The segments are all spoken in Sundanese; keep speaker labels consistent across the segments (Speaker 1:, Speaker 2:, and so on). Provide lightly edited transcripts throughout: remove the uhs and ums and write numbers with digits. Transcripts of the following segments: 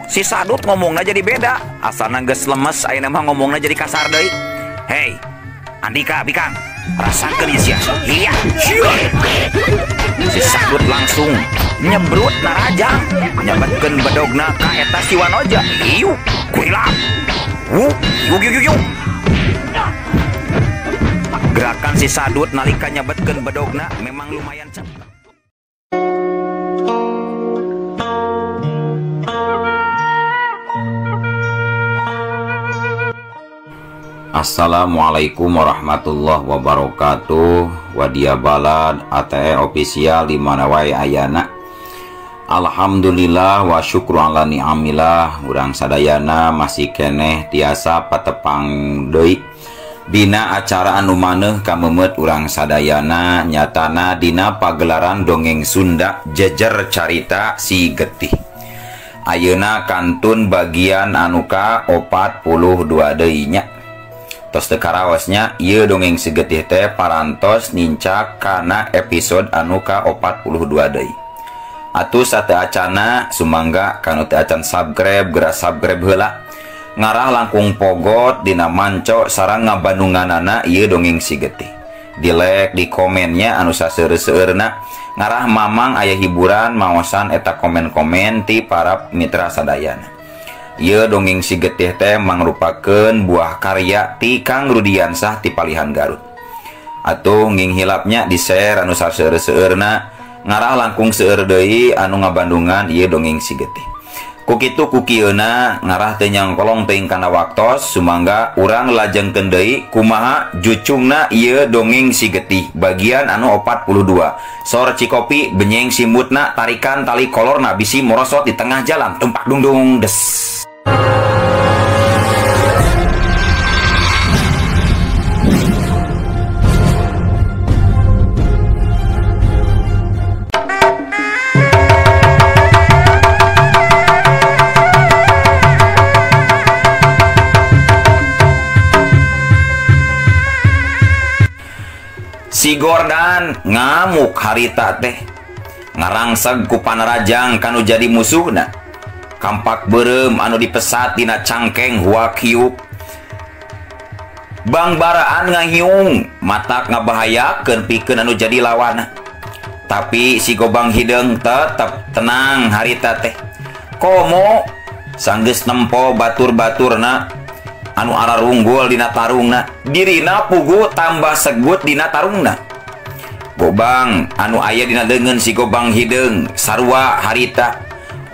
Speaker 1: Si Sadut ngomongna jadi beda. Asalna geus lemes ayeuna mah ngomongna jadi kasar deui. Hei, Andika bikang, rasakeun ieu sia. Iya. Si Sadut langsung nyebrut narajang, nyabetkeun bedogna ka eta si Wanoja. Iu, kurilap. Wuh, yuk yuk yuk. Gerakan si Sadut nalika nyabetkeun bedogna memang lumayan cepat.
Speaker 2: Assalamualaikum warahmatullahi wabarakatuh. Wadia Balad ATE official di mana wae ayana. Alhamdulillah wa syukru ala ni'amillah. Urang sadayana masih keneh tiasa patepang deui dina acara anu maneuh kameumeut urang sadayana, nyatana dina pagelaran dongeng Sunda Jejer Carita Si Getih. Ayeuna kantun bagian anu ka 42 deui nya. Tos teu karaosnya ieu dongeng Si Getih teh parantos nincak kana episode anu ka 42 deui. Atuh sateu acana sumangga kanu teu acan subscribe geura subscribe heula. Ngarah langkung pogot dina manco sareng ngabandunganana ieu dongeng Si Getih. Di like, di komennya anu saseueur-seueurna ngarah mamang aya hiburan maosan eta komen-komen ti para mitra sadayana. Ieu dongeng Si Getih teh mangrupakeun buah karya ti Kang Rudiansah ti Palihan Garut. Atuh nging hilapnya di share anu saseueur-seueurna ngarah langkung seueur deui anu ngabandungan ieu dongeng Si Getih. Ku kitu ku kieuna ngarah teu nyangkolong teuing kana waktos, sumangga urang lajengkeun deui kumaha jucungna ieu dongeng Si Getih bagian anu 42. Sor cikopi benyeng simbutna tarikan tali kolorna bisi morosot di tengah jalan tumpak dungdung des. Si Gordan ngamuk harita teh ngarangseg ku panarajang kanu jadi musuhna. Kampak beureum anu dipesat dina cangkeng huak hiuk. Bangbaraan ngahiung matak ngabahayakeun pikeun anu jadi lawana. Tapi si Gobang Hideung tetep tenang harita teh. Komo sanggeus nempo batur-baturna anu ararunggul dina tarungna, dirina pugu tambah segut dina tarungna. Gobang anu aya dina leungeun si Gobang Hideung sarua harita.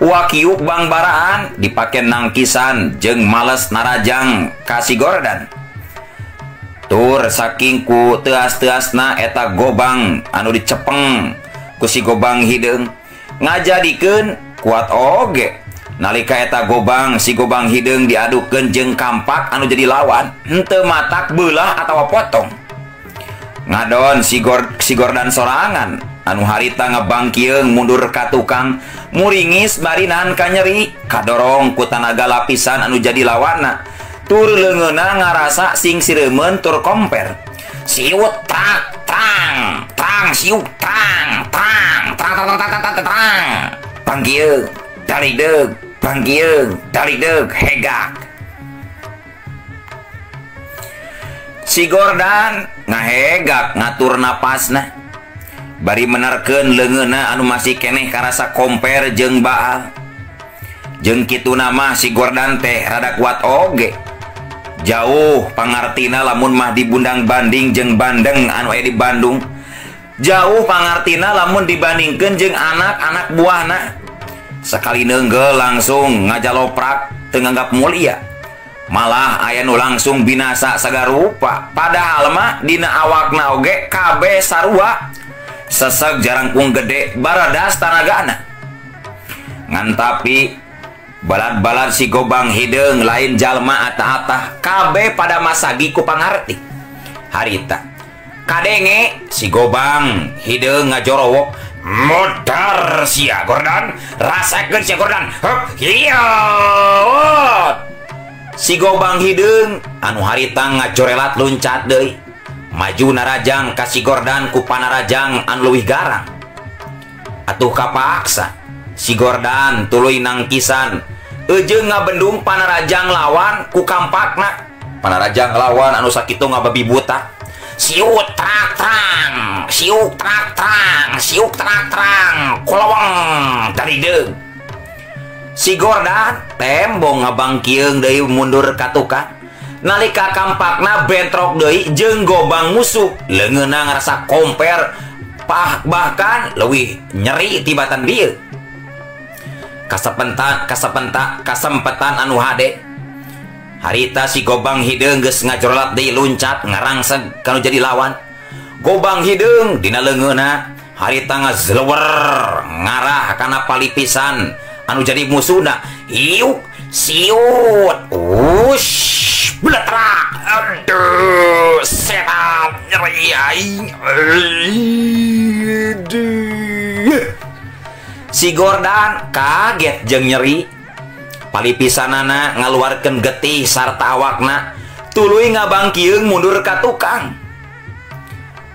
Speaker 2: Wakiuk bangbaraan dipake nangkisan jeung males narajang ka si Gordan. Tur saking ku teas-teasna eta gobang anu dicepeng ku si Gobang Hideung ngajadikeun kuat oge. Nalika eta gobang si Gobang Hideung diadukeun jeung kampak anu jadi lawan, henteu matak beulah atawa potong. Ngadon si Gordan sorangan anu harita ngebangkieung mundur ka tukang, muringis bari nahan kanyeri, kadorong ku tanaga lapisan anu jadi lawanna. Tur leungeunna ngarasa sing sireumeun tur komper. Siut trak trang trang siut trang trang trang trang trang trang trang. Bangkieung dalideug bangkieung dalideug hegak. Si Gordan ngahegak ngatur napasna bari menerkeun leungeunna anu masih keneh karasa komper jeung baal. Jeung kituna mah si Gordan teh rada kuat oge. Jauh pangartina lamun mah dibundang banding jeung bandeng anu aya di Bandung. Jauh pangartina lamun dibandingkeun jeung anak-anak buahna. Sekali neunggel langsung ngajaloprak teu nganggap mulia. Malah aya nu langsung binasa sagarupa. Padahal mah dina awakna oge kabeh sarua. Seseg jarangkung gede baradas tanagana. Ngan tapi balad-balad si Gobang Hideung lain jalma atah-atah kabeh pada masagi ku pangarti. Harita kadenge si Gobang Hideung ngajorowok, modar sia Gordan, rasakeun sia Gordan. Hup, hiot. Si Gobang Hideung anu harita ngajorelat luncat deui. Maju narajang ka si Gordan ku panarajang anu leuwih garang. Atuh kapaksa si Gordan tuluy nangkisan Ejeung ngabendung panarajang lawan ku kampakna. Panarajang lawan anu sakitu ngababi buta. Siuk trak trang, siuk trak trang, siuk trak trang, kulawang dari deung. Si Gordan tembong ngabangkieung deui mundur ka tukang. Nalika kampakna bentrok deui jeung gobang musuh, leungeunna ngarasa komper pah bahkan leuwih nyeri tibatan dieu. Kasempetan anu hade. Harita si gobang hideung geus ngajorlat deui luncat ngarangseg kanu jadi lawan. Gobang hideung dina leungeunna harita ngazlewer ngarah kana palipisan anu jadi musuhna. Hiuk siut wush bletrak. Aduh setan nyeri aing. Si Gordan kaget jeung nyeri. Palipisanana ngaluarkeun getih sarta awakna tuluy ngabangkieung mundur ka tukang.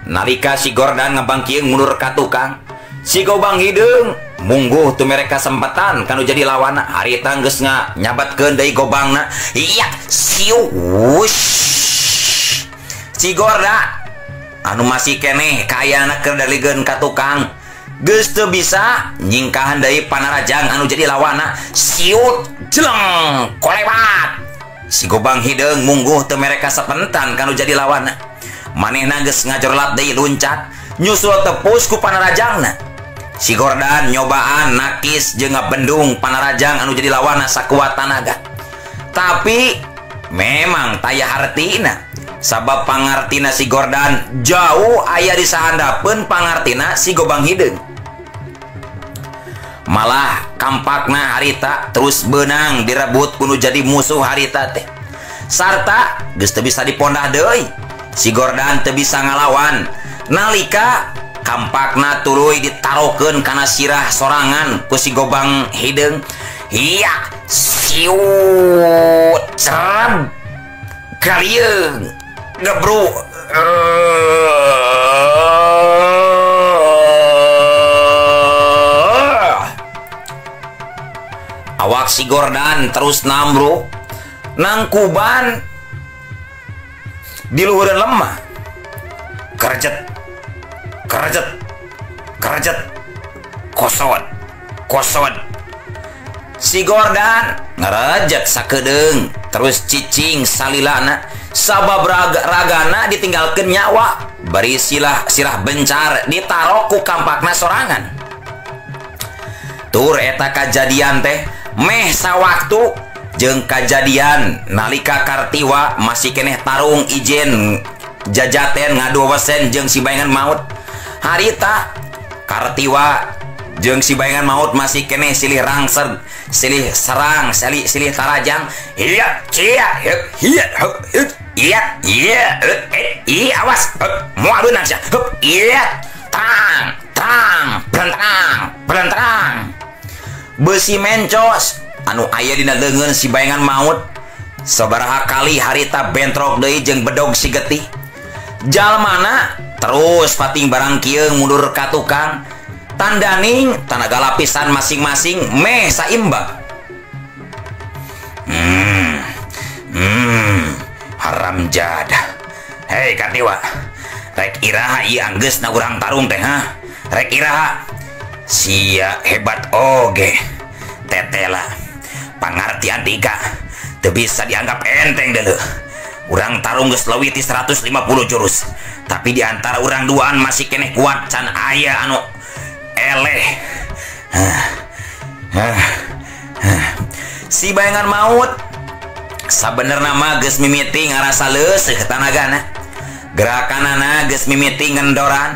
Speaker 2: Nalika si Gordan ngabangkieung mundur ka tukang, si gobang hideung mungguh teu mere kasempatan kanu jadi lawanna. Harita geus nyabatkeun deui gobangna. Iya siu wush. Si Gordan anu masih keneh kaayana keur daligeun ka tukang geus teu bisa nyingkahan deui panarajang anu jadi lawanna. Siut jeleng kolewat. Si gobang hideung mungguh teu mere kasepentan kanu jadi lawanna. Manehna geus ngajorlat deui luncat nyusul tepus ku panarajangna. Si Gordan nyobaan nakis jeung ngabendung panarajang anu jadi lawanna sakuat tanaga. Tapi memang taya hartina, sabab pangartina si Gordan jauh aya di sahandapeun pangartina si gobang hideung. Malah kampakna harita terus benang direbut kudu jadi musuh harita teh. Sarta geus teu bisa dipondah deui. Si Gordan teu bisa ngalawan nalika kampakna tuluy ditarokeun kana sirah sorangan ku si gobang hideung. Iya siut cereb galieung gebru. Awak si Gordan terus nambruk nangkuban di luhureun lemah. Kerjet kerjet kerjet kosot kosot. Si Gordan ngerejet sakedeung terus cicing salilana sabab ragana ditinggalkeun nyawa bari sirah bencar ditarok ku kampakna sorangan. Tur eta kajadian teh meh sawaktu jeung kajadian nalika Kartiwa masih keneh tarung ijen jajaten ngadu wesen jeung si bayangan maut. Harita Kartiwa jeung si bayangan maut masih keneh silih rangseg, silih serang, silih tarajang. Iya, iya, iya, iya, iya, iya, awas, moal beunang sia. Iya, terang, terang, berentrang, berentrang. Besi mencos anu aya dina leungeun si bayangan maut. Sabaraha kali harita bentrok deui jeung bedog si getih. Jalmana terus pating barang kieung mundur ka tukang. Tandaning tanaga lapisan masing-masing meh saimbang. Haram jadah. Hei Kartiwa, rek iraha ieu anggeusna urang tarung teh ha? Rek iraha? Sia hebat oge. Tetela pangartian tiga teu bisa dianggap enteng deuleu. Urang tarung geus leuwih ti 150 jurus. Tapi di antara urang duaan masih keneh kuat can aya anu eleh. Si bayangan maut sabenerna mah geus mimiti ngarasa leuseuh tanagana. Gerakanana geus mimiti ngendoran.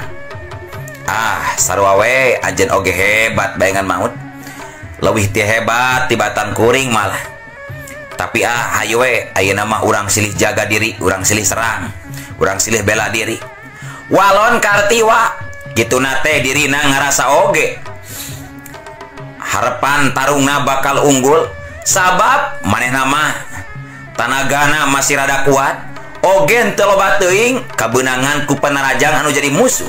Speaker 2: Ah, sarua we anjeun oge hebat bayangan maut. Leuwih ti hebat tibatan kuring malah. Tapi ah hayu we ayeuna mah urang silih jaga diri, urang silih serang, urang silih bela diri. Walon Kartiwa kituna teh dirina ngarasa oge harepan tarungna bakal unggul sabab manehna mah tanagana masih rada kuat oge teu loba teuing kabeunangan ku panarajang anu jadi musuh.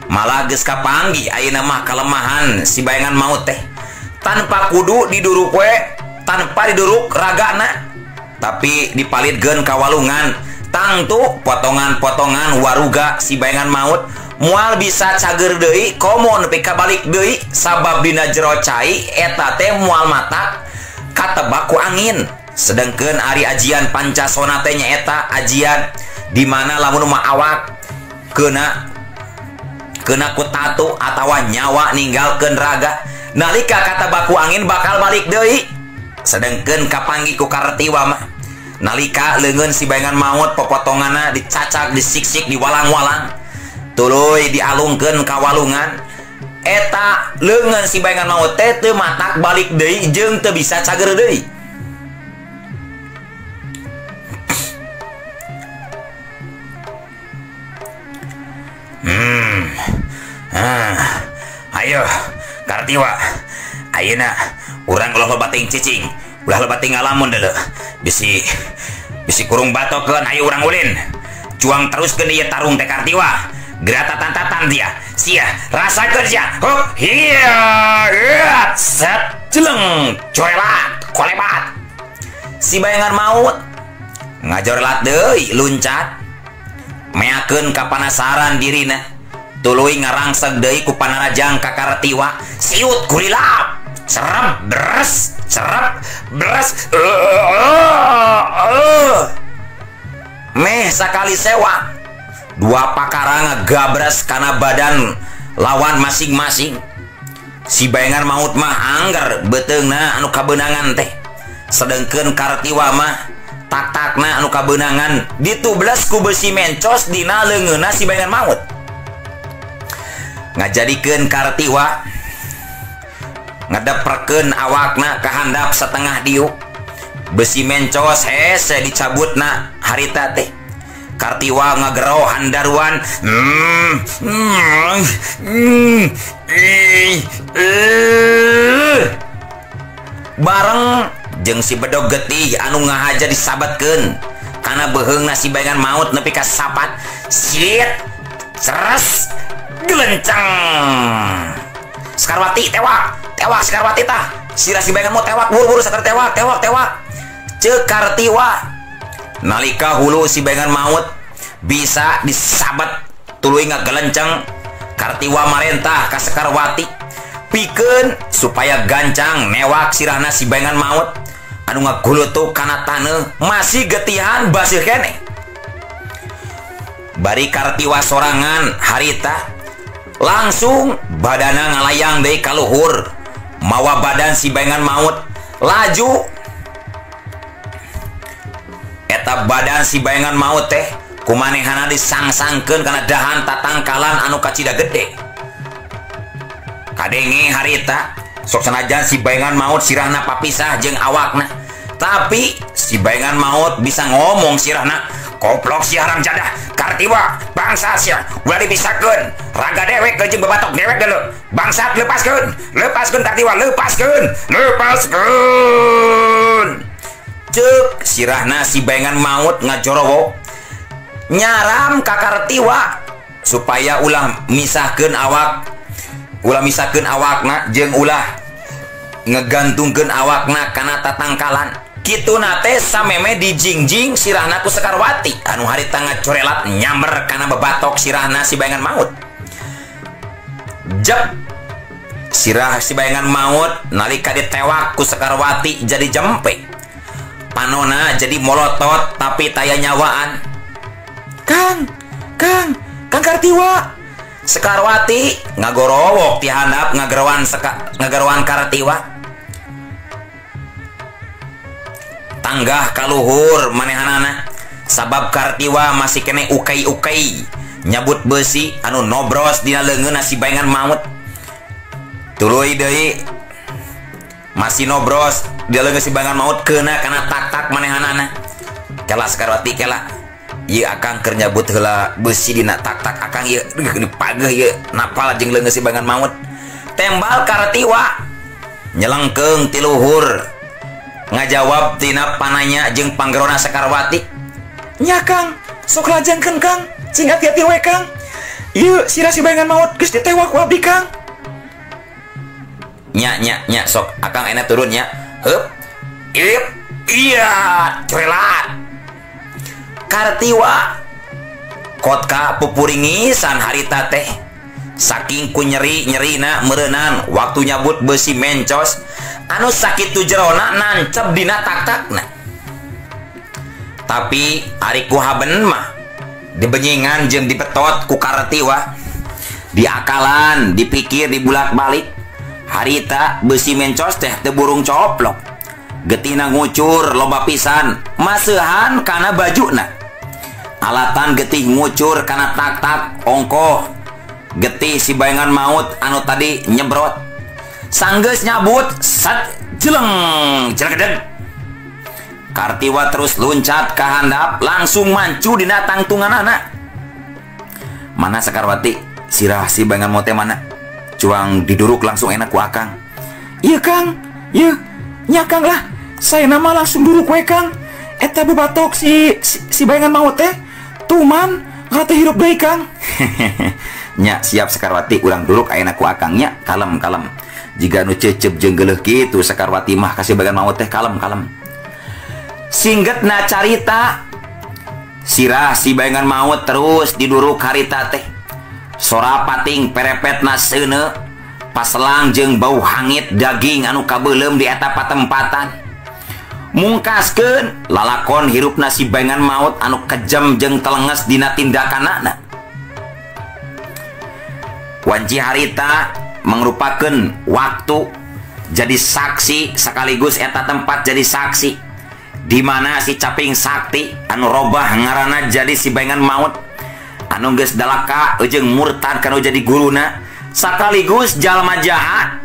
Speaker 2: Malah geus kapanggih ayeuna mah kalemahan si bayangan maut teh tanpa kudu diduruk we Tanpa diduruk ragana tapi dipalidkeun ka walungan. Tangtu potongan-potongan waruga si bayangan maut moal bisa cager deui komo nepi ka balik deui sabab dina jero cai eta teh moal matak katebak ku angin. Sedengkeun ari ajian Pancasona teh nyaeta ajian di mana lamun mah awak kena ku tatu atawa nyawa ninggalkeun raga nalika katebak ku angin bakal balik deui. Sedengkeun kapanggih ku Kartiwa mah nalika leungeun si bayangan maut popotonganna dicacak disiksik diwalang-walang tuluy dialungkeun ka walungan eta leungeun si bayangan maut teh teu matak balik deui jeung teu bisa cager deui. Ayo Kartiwa, ayeuna urang ulah loba teuing cicing, ulah loba teuing ngalamun deuleu. Bisi kurung batokeun, ayo urang ulin. Cuang teruskeun ieu tarung teh Kartiwa. Geratatan-tatan dia. Sia, rasakeun sia. Hop, hiya, set, jeleng, corelat, kolebat. Si bayangan maut ngajorelat deui luncat. Meakeun kapanasaran dirina. Tuluy ngarangseg deui ku panarajang ka Kartiwa. Siut gurilap. Serep beres, serep beres. Meh sakali sewa. Dua pakara ngagabres kana badan lawan masing-masing. Si bayangan maut mah angger beuteungna anu kabeunangan teh. Sedengkeun Kartiwa mah tak-takna anu kabeunangan ditubles ku besi mencos dina leungeunna si bayangan maut. Ngajadikeun Kartiwa ngadeperkeun awakna ka handap setengah diuk. Besi mencos hese dicabutna harita teh. Kartiwa ngagero handaruan. Bareng jeung si bedog getih anu ngahaja disabatkeun kana beuheungna si bayangan maut nepi ka sapat. Sit ceres gelencang. Sekarwati tewak, tewak Sekarwati tah. Sirah si bayangan mau tewak, buru-buru sakar tewak, tewak, tewak. Ceuk Kartiwa nalika hulu si bayangan maut bisa disabat tuluy ngagelenceng. Kartiwa marentah ka Sekarwati pikeun supaya gancang newak sirahna si bayangan maut anu ngagulutuk kana taneuh masih getihan baseuh keneh. Bari Kartiwa sorangan harita langsung badana ngalayang deui ka luhur mawa badan si bayangan maut laju. Eta badan si bayangan maut teh kumanehana disangsangkeun kana dahan tatangkalan anu kacida gede. Kadenge harita sok sanajan si bayangan maut sirahna papisah jeung awakna, tapi si bayangan maut bisa ngomong sirahna, koplok si haram jadah Kartiwa bangsa sia ulah dipisahkeun raga dewek jeung babatok dewek deuleu bangsat lepaskeun, lepaskeun Kartiwa, lepaskeun, lepaskeun. Ceuk sirahna si bayangan maut ngajorowo nyaram ka Kartiwa supaya ulah misahkeun awak, ulah misahkeun awakna jeung ulah ngegantungkeun awakna kana tatangkalan. Kituna teh sameme dijingjing sirahna ku Sekarwati anu harita ngacorelat nyamber kana bebatok sirahna si bayangan maut. Jep sirah si bayangan maut nalika ditewak ku Sekarwati jadi jempe. Panona jadi molotot tapi taya nyawaan. Kang, Kang, Kang Kartiwa. Sekarwati ngagorowok ti handap ngagerowan Kartiwa. Tanggah kaluhur manehanana sabab Kartiwa masih kene ukai-ukai nyabut besi anu nobros dina leungeunna si bayangan maut. Tuluy deui masih nobros dina leungeun si bayangan maut keuna kana tak-tak manehanana. Kela Sekarwati kela. Ieu akang keur nyabut heula besi dina tak-tak akang ieu dipageuh ieu napal jeung leungeun si bayangan maut. Tembal Kartiwa nyelengkeung ti luhur ngajawab tina pananya jeung panggerona Sekarwati.
Speaker 3: Nya Kang, sok lajengkeun Kang, sing hati-hati we Kang. Ieu sirah si bayangan maut geus ditewak ku abdi Kang.
Speaker 2: Nya nya nya sok akang enak turun nya. Heup.
Speaker 1: Ip, iya, curelat. Kartiwa kotka pupuringisan harita teh. Saking ku nyeri-nyerina meureunan waktu nyabut besi mencos anu sakitu jerona nancep dina tak-takna. Tapi ari ku haben mah dibenyingan jeung dibetot ku Kartiwa. Diakalan, dipikir, dibulak-balik. Harita besi mencos teh teu burung coplok. Getihna ngucur loba pisan, maseuhan kana bajuna. Alatan getih ngucur kana tak-tak ongkoh. Getih si bayangan maut anu tadi nyebrot. Sanggeus nyabut sat jeleng jelegedeg. Kartiwa terus luncat ka handap langsung mancu dina tangtunganana. Mana Sekarwati? Sirah si bayangan maut teh mana? Cuang diduruk langsung enak ku akang.
Speaker 3: Iya Kang, iya nya Kang lah. Saya nama langsung duruk we Kang. Eta bebatok si bayangan maut teh tuman ngate hirup deui Kang.
Speaker 1: Nya siap Sekarwati, urang duruk ayeuna ku akangnya, kalem-kalem. Jiga nu cecep jeung geuleuh kitu Sekarwati mah kasih bagian maut teh kalem-kalem. Singgetna carita sirah si bayangan maut terus diduruk harita teh. Sora pating perepetna seuneu, paselang jeung bau hangit daging anu kabeuleum di eta patempatan. Mungkaskeun lalakon hirupna si bayangan maut anu kejam jeung telenges dina tindakanana. Wanci harita mangrupakeun waktu jadi saksi sekaligus eta tempat jadi saksi di mana si caping sakti anu robah ngaranna jadi si bayangan maut anu geus dalaka jeung murtad kanu jadi guruna sekaligus jalma jahat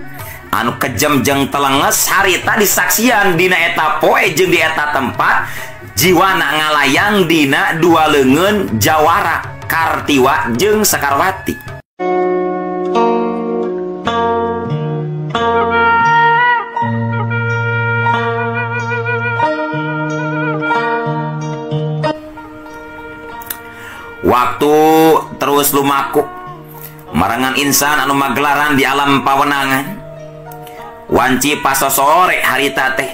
Speaker 1: anu kejam jeung telenges harita disaksian dina eta poe jeung di eta tempat jiwana ngalayang dina dua leungeun jawara Kartiwa jeung Sekarwati. Waktu terus lumaku marangan insan anu magelaran di alam pawenangan. Wanci pasosore harita teh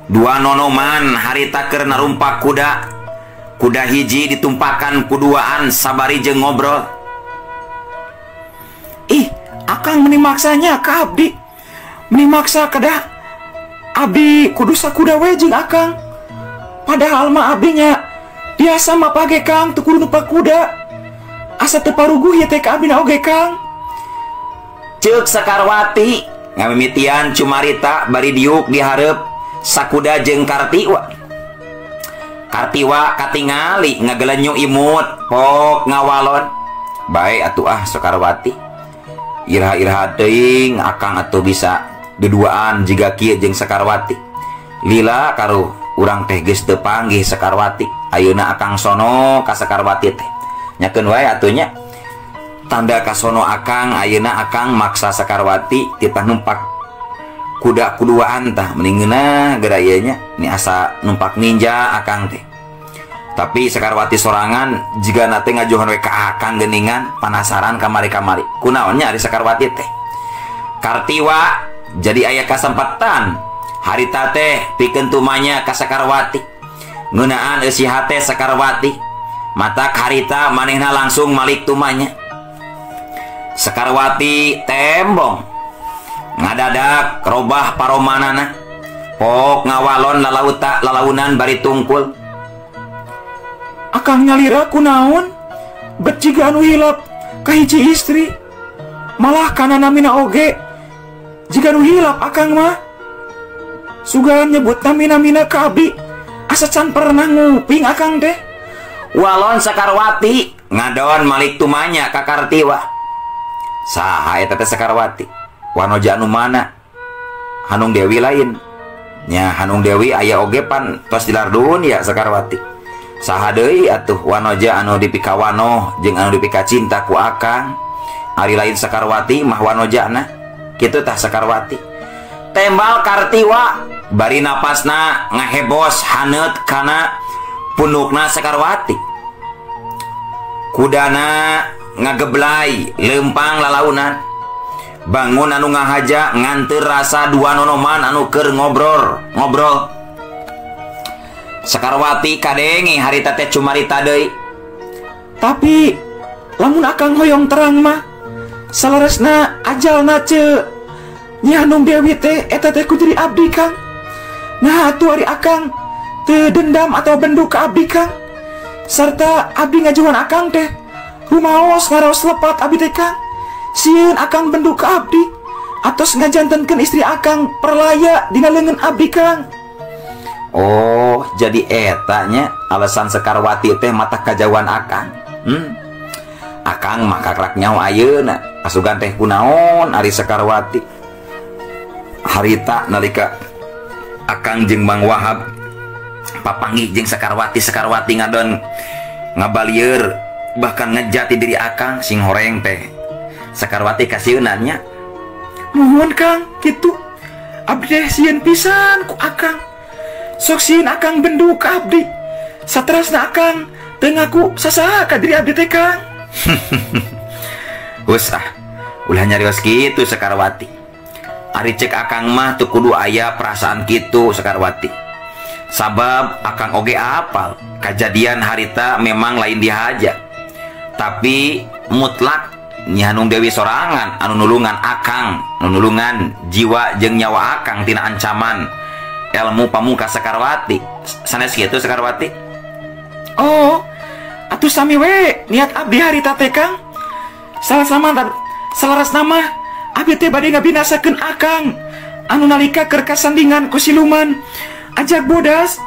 Speaker 1: dua nonoman harita keur narumpak kuda. Kuda hiji ditumpakan kuduaan sabari jeung ngobrol.
Speaker 3: Ih, akang meni maksanya ka abdi. Meni maksa kedah abdi kudu sakuda we jeung akang. Padahal mah abdinya biasa mah page Kang teu kudu numpak kuda. Asa teu paruguh ieu teh ka abdi na oge Kang.
Speaker 1: Ceuk Sekarwati ngamimitian cumarita bari diuk dihareup sakuda jeung Kartiwa. Kartiwa katingali ngagelenyu imut pok ngawalon. Bae atuh ah Sekarwati. Iraha-iraha teuing akang atuh bisa duduaan jiga kieu jeung Sekarwati. Lila karuh urang teh geus teu panggih Sekarwati. Ayeuna akang sono ka Sekarwati teh. Nyakeun wae atuh nya. Tanda kasono akang ayeuna akang maksa Sekarwati titah numpak kuda kuduaan tah mendingeuna geura ieu nya ni asa numpak ninja akang teh. Tapi Sekarwati sorangan jigana teh ngajohan we ka akang geuningan panasaran kamari-kamari. Kunaon nya ari Sekarwati teh? Kartiwa jadi aya kasempatan harita teh pikeun tumanya ka Sekarwati. Ngeunaan eusi hate Sekarwati. Matak harita manehna langsung malik tumanya. Sekarwati tembong ngadadak robah paromanana. Pok ngawalon lalauta lalaunan bari tungkul.
Speaker 3: Akang nyalira kunaon? Bet jiga anu hilap ka hiji istri. Malah kana namina oge jiga anu hilap akang mah. Sugan nyebut namina-mina ka abdi asa can pernah nguping akang teh.
Speaker 1: Walon Sekarwati ngadon malik tumanya ka Kartiwa. Saha eta teh Sekarwati? Wanoja anu mana? Hanung Dewi lain. Nya Hanung Dewi aya oge pan tos dilarduhun ya Sekarwati. Saha deui atuh wanoja anu dipikawanoh jeung anu dipikacinta ku akang. Ari lain Sekarwati mah wanojana. Kitu tah Sekarwati. Tembal Kartiwa bari napasna ngahebos haneut kana pundukna Sekarwati. Kudana ngageblay lempang lalaunan. Bangun anu ngahaja ngan teu rasa dua nonoman anu keur ngobrol. Sekarwati kadenge harita teh cumarita deui.
Speaker 3: Tapi lamun akang hoyong terang mah saleresna ajalna ce Nyi Hanung Dewi teh eta teh ku diri abdi Kang. Nah atuh ari akang teu dendam atau bendu ka abdi Kang. Sarta abdi ngajuan akang teh rumaos ngaraos lepat abdi teh Kang. Sieun akang bendu ka abdi atos ngajantenkeun istri akang perlaya dina leungeun abdi Kang.
Speaker 1: Oh, jadi eta nya alasan Sekarwati teh mata kajauhan akang. Akang mah kakrak nyawa ayeuna asugan teh kunaon ari Sekarwati. Harita nalika akang jeung Mang Wahab papanggih jeung Sekarwati, Sekarwati ngadon ngabalieur bahkan ngejati diri akang sing horeng teh. Sekarwati kasieunannya.
Speaker 3: Nuhun Kang, kitu. Abdi teh sieun pisan ku akang. Sok sieun akang bendu ka abdi. Saterasna akang teu ngaku sasaha ka diri abdi teh Kang.
Speaker 1: Hus ah, ulah nyarios kitu Sekarwati. Ari cek akang mah teu kudu aya perasaan kitu Sekarwati. Sabab akang oge apal kajadian harita memang lain dihaja. Tapi mutlak Nyi Hanung Dewi sorangan anu nulungan akang, anu nulungan jiwa jeung nyawa akang tina ancaman ilmu pamungkas Sekarwati. Sanes kitu Sekarwati?
Speaker 3: Oh, atuh sami we niat abdi harita teh Kang. Salaras nama abdi teh bade ngabinasakeun akang anu nalika keur kasandingan ku siluman ajak bodas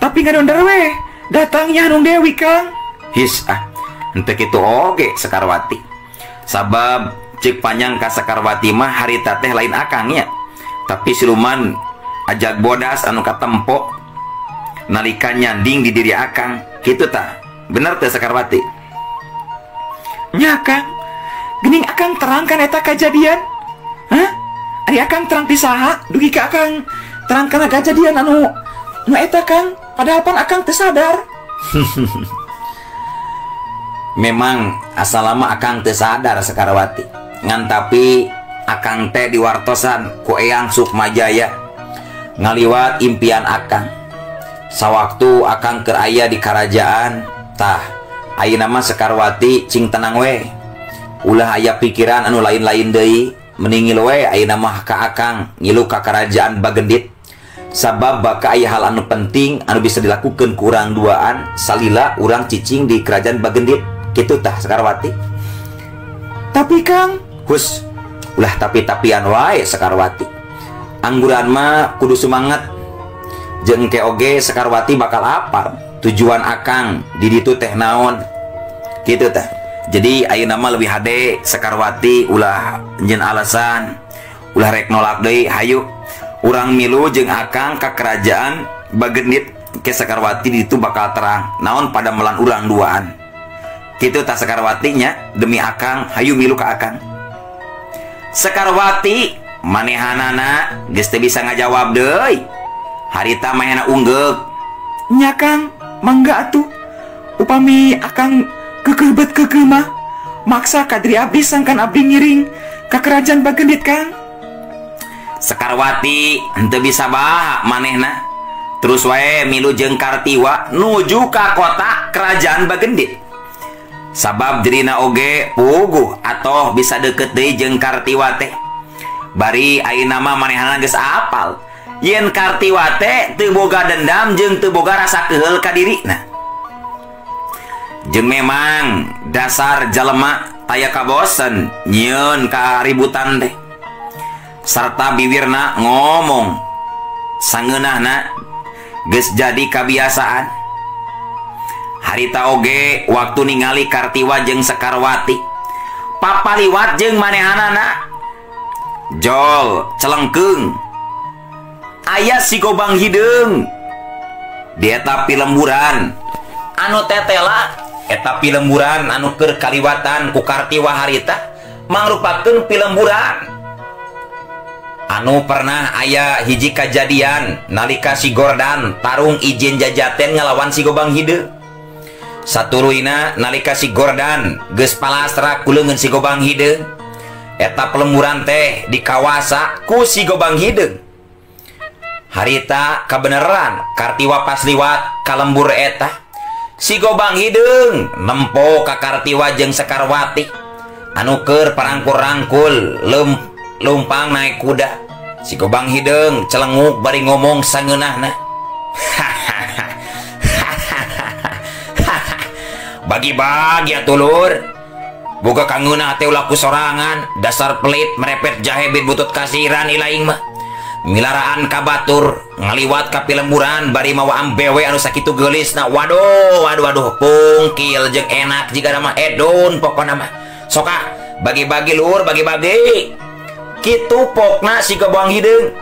Speaker 3: tapi ngadondar we datang Nyi Hanung Dewi Kang.
Speaker 1: His ah, henteu kitu oge Sekarwati. Sabab cek panjang ka Sekarwati mah harita teh lain akangnya, tapi siluman ajak bodas anu katempo nalika nyanding di diri akang kitu tah. Bener teh Sekarwati?
Speaker 3: Nya Kang, geuning akang terangkan eta kajadian. Hah? Ari akang terang ti saha dugi ka akang terangkan kajadian anu nu eta Kang, padahal pan akang teu sadar.
Speaker 1: Memang asal lama akang teu sadar Sekarwati. Ngan tapi akang teh diwartosan ku Eyang Sukmajaya ngaliwat impian akang. Sawaktu akang keur aya di kerajaan, tah ayeuna mah Sekarwati cing tenang we. Ulah aya pikiran anu lain-lain deui, meningil we ayeuna mah ka akang ngilu ka kerajaan Bagendit. Sabab baka aya hal anu penting anu bisa dilakukan ku urang duaan salila urang cicing di kerajaan Bagendit. Kitu tah Sekarwati.
Speaker 3: Tapi Kang,
Speaker 1: hus, ulah tapi-tapian wae Sekarwati. Angguran mah kudu semangat. Jeung ke oge Sekarwati bakal apal tujuan akang di ditu teh naon. Kitu tah. Jadi ayeuna mah leuwih hade Sekarwati ulah nyeun alasan, ulah rek nolak deui, hayu urang milu jeung akang ka kerajaan Bagendit ke Sekarwati di ditu bakal terang naon pada melan urang duaan. Kitu tah Sekarwati nya, demi akang hayu milu ka akang. Sekarwati manehanana geus teu bisa ngajawab deui. Harita manehna unggeuk.
Speaker 3: Nya Kang, mangga atuh. Upami akang keukeuh bet keukeuh mah maksa ka diri abdi sangkan abdi ngiring ka kerajaan Bagendit Kang.
Speaker 1: Sekarwati henteu bisa baha manehna. Terus wae milu jeung Kartiwa nuju ka kota kerajaan Bagendit. Sabab dirina oge puguh atoh bisa deket deui jeung Kartiwa teh. Bari ayeuna mah manehna geus apal yen Kartiwa teh teu boga dendam jeung teu boga rasa keheul ka dirina. Jeung memang dasar jelema taya kabosen nyieun kaributan teh. Sarta biwirna ngomong sangeunahna geus jadi kabiasaan. Harita oge waktu ningali Kartiwa jeung Sekarwati papaliwat jeung manehanana jol celengkeung aya si Gobang Hideung di eta pilemburan anu tetela eta pilemburan anu keur kaliwatan ku Kartiwa harita mangrupakeun pilemburan anu pernah aya hiji kajadian nalika si Gordan tarung ijen jajaten ngalawan si Gobang Hideung. Saturuina nalika si Gordan geus palastra ku leungeun si Gobang Hideung Eta pelemburan teh dikawasa ku si Gobang Hideung. Harita kabeneran Kartiwa pas liwat ka lembur eta. Si Gobang Hideung nempo ka Kartiwa jeung Sekarwati anu keur parangkul-rangkul lumpang naik kuda. Si Gobang Hideung celenguk bari ngomong sangeunahna. Bagi-bagi atuh lur. Boga kangeunah teh ulah ku sorangan, dasar pelit merepet jahe bin butut kasiran ilaing mah. Milaraan ka batur, ngaliwat ka pilemburan bari mawa ambewe anu sakitu geulisna. Waduh, waduh, waduh, pungkil jeung enak jiga mah edun pokona mah. Soka bagi-bagi lur, bagi-bagi. Kitu pokna si Gobang Hideung.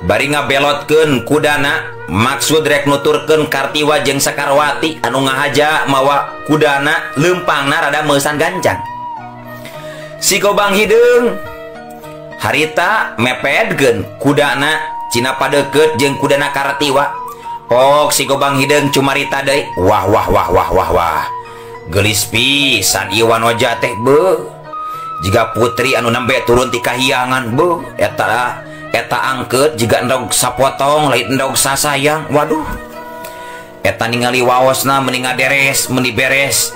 Speaker 1: Bari ngabelotkeun kudana, maksud rek nuturkeun Kartiwa jeung Sekarwati anu ngahaja mawa kudana leumpangna rada meusan gancang. Si Gobang Hideung harita mepedkeun kudana cina padeukeut jeung kudana Kartiwa. Pok si Gobang Hideung cumarita deui. Wah wah wah wah wah wah. Geulis pisan ieu wanoja teh beuh. Jiga putri anu nembe turun ti kahiyangan beuh eta eta angkeut jiga endog sapotong lain endog sasayang. Waduh. Eta ningali waosna meni ngaderes meni beres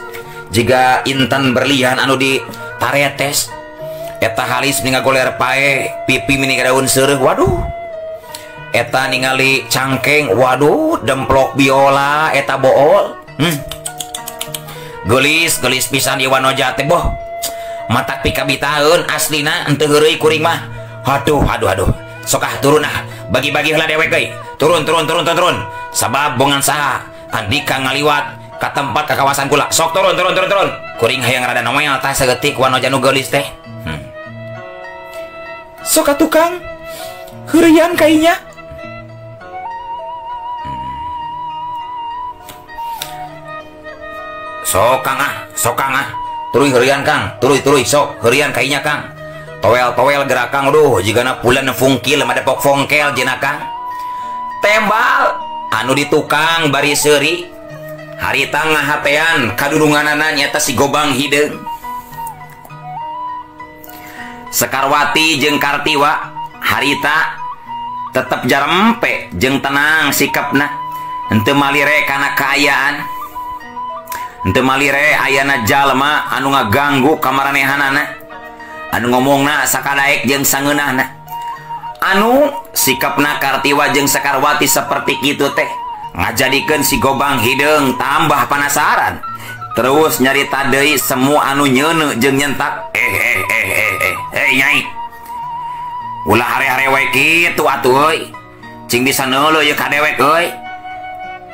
Speaker 1: jiga intan berlian anu di taretes. Eta halis meni ngagoler pae pipi meni daun seureuh. Waduh. Eta ningali cangkeng waduh demplok biola eta bool. Geulis geulis pisan ieu wanoja teh boh. Matak pikabitaeun aslina henteu heureuy kuring mah. Aduh aduh aduh. Sokah turun ah, bagi-bagi heula dewek euy. Turun turun turun turun turun. Sabab bongan saha andika ngaliwat ka tempat ka kawasan kula. Sok turun turun turun turun. Kuring hayang rada noel tah saeutik wanoja nu geulis teh.
Speaker 3: Sok atuh Kang. Heureuyan kainya.
Speaker 1: Sok Kang ah, sok Kang ah. Tuluy heureuyan Kang, tuluy tuluy sok heureuyan kainya Kang. Toel-toel gerakang aduh jigana pulan fungkil madepok fongkel jena Kang. Tembal anu di tukang bari seuri harita ngahatean kadulunganana nyata si Gobang Hideung. Sekarwati jeung Kartiwa harita tetep jarempe jeung tenang sikapna. Henteu malire kana kaayaan. Henteu malire ayana jalma anu ngaganggu kamaranehanana. Anu ngomongna sakadaek jeung sangeunahna. Anu sikapna Kartiwa jeung Sekarwati seperti kitu teh ngajadikeun si Gobang Hideung tambah penasaran. Terus nyarita deui semua anu nyeuneu jeung nyentak. Hei nyai. Ulah hare-hare wae kitu atuh euy. Cing bisa neuleuh ieu ka dewek euy.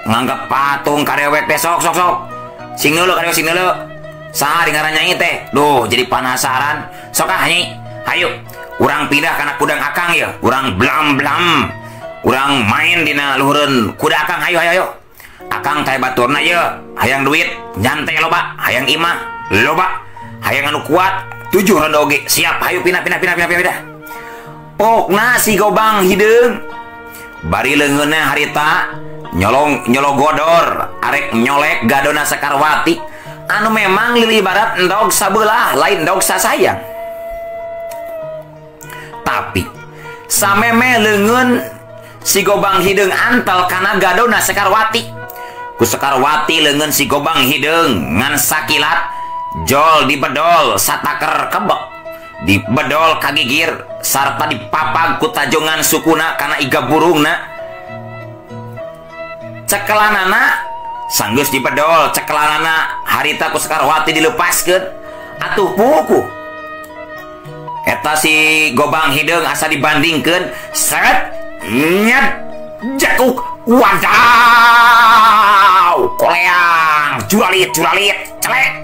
Speaker 1: Nganggep patung ka dewek teh sok sok sok. Sing neuleuh ka dewek sing neuleuh. Saha ngaran nyai teh? Duh, jadi penasaran. Sok ah nyai, hayu. Urang pindah kana kudang akang ya. Urang blam-blam. Urang main dina luhureun kuda akang, hayu hayu hayu. Akang teh baturna ye, hayang duit, nyantai loba, hayang imah, loba, hayang anu kuat, 7 ronde oge. Siap, hayu pindah pindah pindah pindah pindah. Pokna si Gobang Hideung. Bari leungeunna harita nyolong nyologodor, arek nyolek gadona Sekarwati. Anu memang lili barat endog sabelah lain endog sasayang. Tapi sameme leungeun si Gobang Hideung antel kana gadona Sekarwati. Ku Sekarwati leungeun si Gobang Hideung ngan sakilat jol dibedol sataker kebek, dibedol kagigir sarta dipapag ku tajongan sukuna kana iga burungna. Cekelanana sanggeus dibedol cekelanana harita ku Sekarwati dilepaskeun atuh puku. Eta si Gobang Hideung asa dibandingkeun seret nyet jakuk wadaw koleang juralit juralit celek.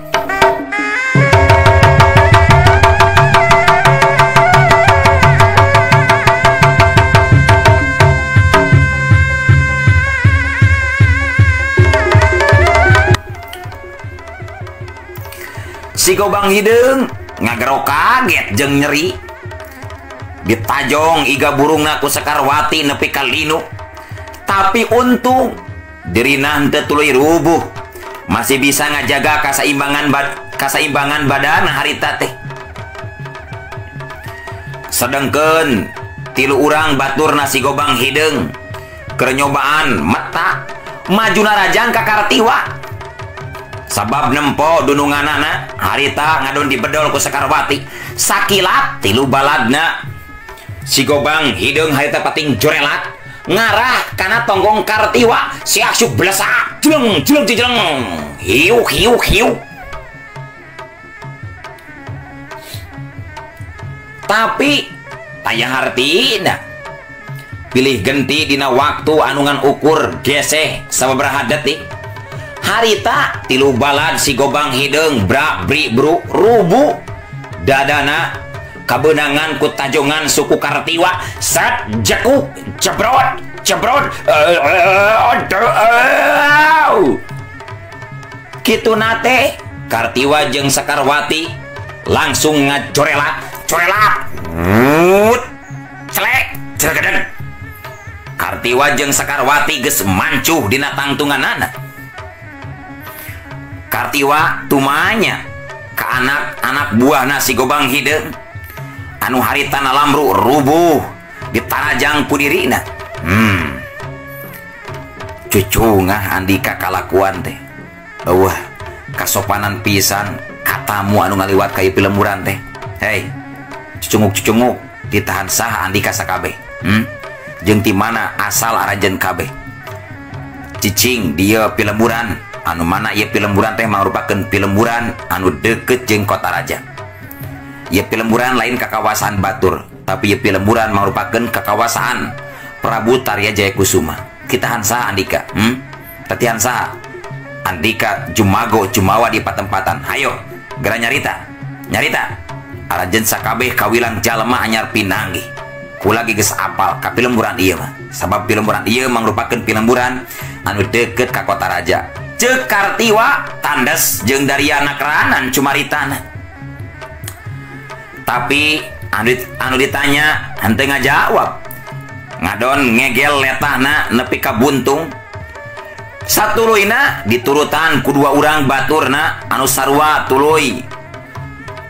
Speaker 1: Si Gobang Hideung ngagero kaget jeung nyeri. Ditajong iga burungna ku Sekarwati nepi ka linu. Tapi untung dirina henteu tuluy rubuh. Masih bisa ngajaga kasaimbangan badan harita teh. Sedengkeun tilu urang batur nasi gobang hideung keur nyobaan meta maju narajang ka Kartiwa. Sabab nempo dununganana harita ngadon dibedol ku Sekarwati. Sakilat tilu baladna si gobang hideung harita pating jorelat ngarah kana tonggong Kartiwa. Siak syuk blesak jeleng jeleng jeleng hiu hiu hiu. Tapi taya hartina pilih genti dina waktu anungan ukur geseh sababaraha detik. Harita tilu balad si gobang hideung brak bri bru rubu dadana kabeunangan ku tajongan suku Kartiwa. Set jekuk jebrot jebrot kitu nate Kartiwa jeung Sekarwati langsung ngajorelat corelat celek celegeden. Kartiwa jeung Sekarwati geus mancuh dina tangtunganana. Kartiwa tumanya ka anak-anak buahna si gobang hideung anu harita nalamru rubuh ditarajang ku dirina. Cucungah andika kalakuan teh. Eueuh kasopanan pisan katamu anu ngaliwat ka ieu pilemburan teh. Hei, cucunguk-cucunguk ditahan sah andika sakabeh. Jeung ti mana asal aranjeun kabeh. Cicing dieu pilemburan anu mana ieu pilemburan teh mangrupakeun pilemburan anu deukeut jeung kota raja. Ieu pilemburan lain ka kawasan batur, tapi ieu pilemburan mangrupakeun ka kawasan Prabu Tarya Jayakusuma. Kitahan saha andika? Tatihan saha? Andika jumago jumawa di patempatan. Hayo, geura nyarita. Nyarita. Aranjeun sakabeh kawilang jalma anyar pinanggih. Kula ge geus apal ka pilemburan ieu mah. Sabab pilemburan ieu mangrupakeun pilemburan anu deukeut ka kota raja. Ceuk Kartiwa tandes jeung Daryana keranan cumaritana. Tapi anu ditanya henteu ngajawab. Ngadon ngegel letahna nepi ka buntung. Satuluyna diturutan ku dua urang baturna anu sarua tuluy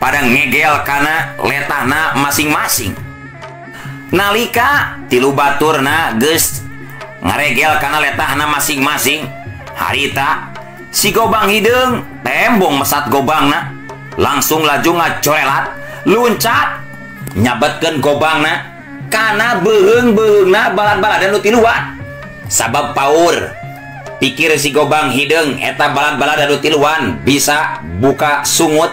Speaker 1: pada ngegel kana letahna masing-masing. Nalika tilu baturna geus ngaregel kana letahna masing-masing, harita si gobang hideung tembong mesat gobangna langsung laju ngacorelat luncat nyabetkeun gobangna kana beuheung-beuheungna balad-baladan nu tiluan. Sabab paur pikir si gobang hideung eta balad-baladan nu tiluan bisa buka sungut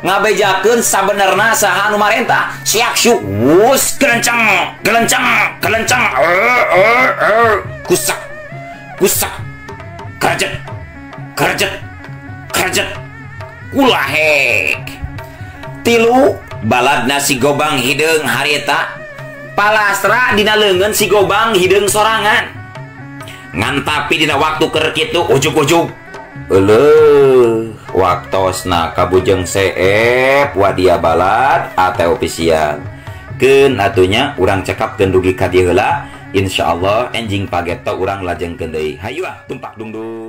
Speaker 1: ngabejakeun sabenerna saha anu marentah. Siak syuk wus gelenceng gelenceng gelenceng kusak kusak kerjet kerjet kerjet kulahek. Tilu baladna si gobang hideung harita palastra dina leungeun si gobang hideung sorangan. Ngan tapi dina waktu keur kitu ujug-ujug euleuh waktosna kabujeng seep wadia balad atau ofisial. Keun atunya urang cekapkeun dugi ka dieu heula. Insyaallah enjing pageto urang lajengkeun deui. Hayu ah tumpak dungdung.